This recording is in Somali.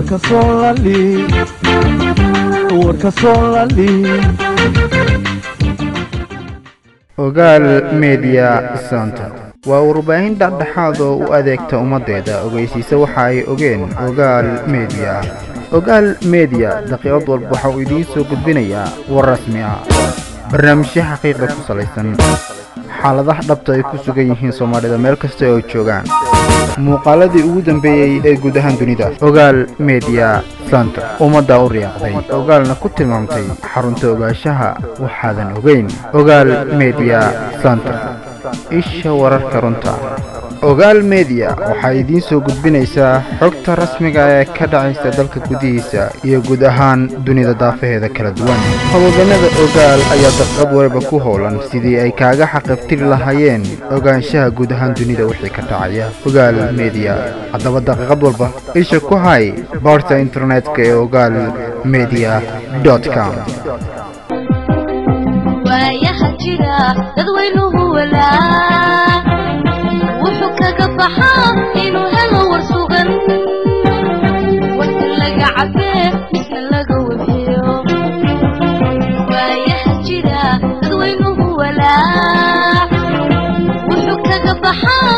Warka Soomaali, warka Soomaali. Ogaal Media Center waa warbaahin dhexdhexaad oo u adeegta ummaddeeda, ogeysiisa waxa ay ogeen. Ogaal Media, Ogaal Media daqiiqad walba waxa uu idiin soo gudbinayaa war rasmi ah, barnaamijyo xaqiiqda ku salaysan, xaaladaha dhabta ay ku sugan yihiin Soomaalida meel kasta oo joogaan, muuqaaladii ugu dambeeyey ee guud ahaan dunida. Ogaal Media Center ummaddaa u riyaaqday, ogaalna ku tilmaamtay xarunta ogaanshaha waxaadan ogeyn. Ogaal Media Center, isha wararka runta. Ogaal Media waxaa idiin soo gudbinaysaa xogta rasmiga ee ka dhacaysa dalka gudihiisa iyo guud ahaan dunida daafaheeda kala duwan. Howlgannada Ogaal ayaa daqiiqad waliba ku howlan sidii ay kaaga xaqabtiri lahaayeen ogaanshaha guud ahaan dunida wixii ka dhacaya. Ogaal Media haddaba daqiiqad walba isha ku hay boorta internetka ee Ogaal Media com. Waayaha jira dadweynuhu walaa wuxuu kaga baxaa inuu helo war sugan, warka laga cabee misna laga wabiyo. Waayaha jira dadweynuhu walaa wuxuu kaga baxaa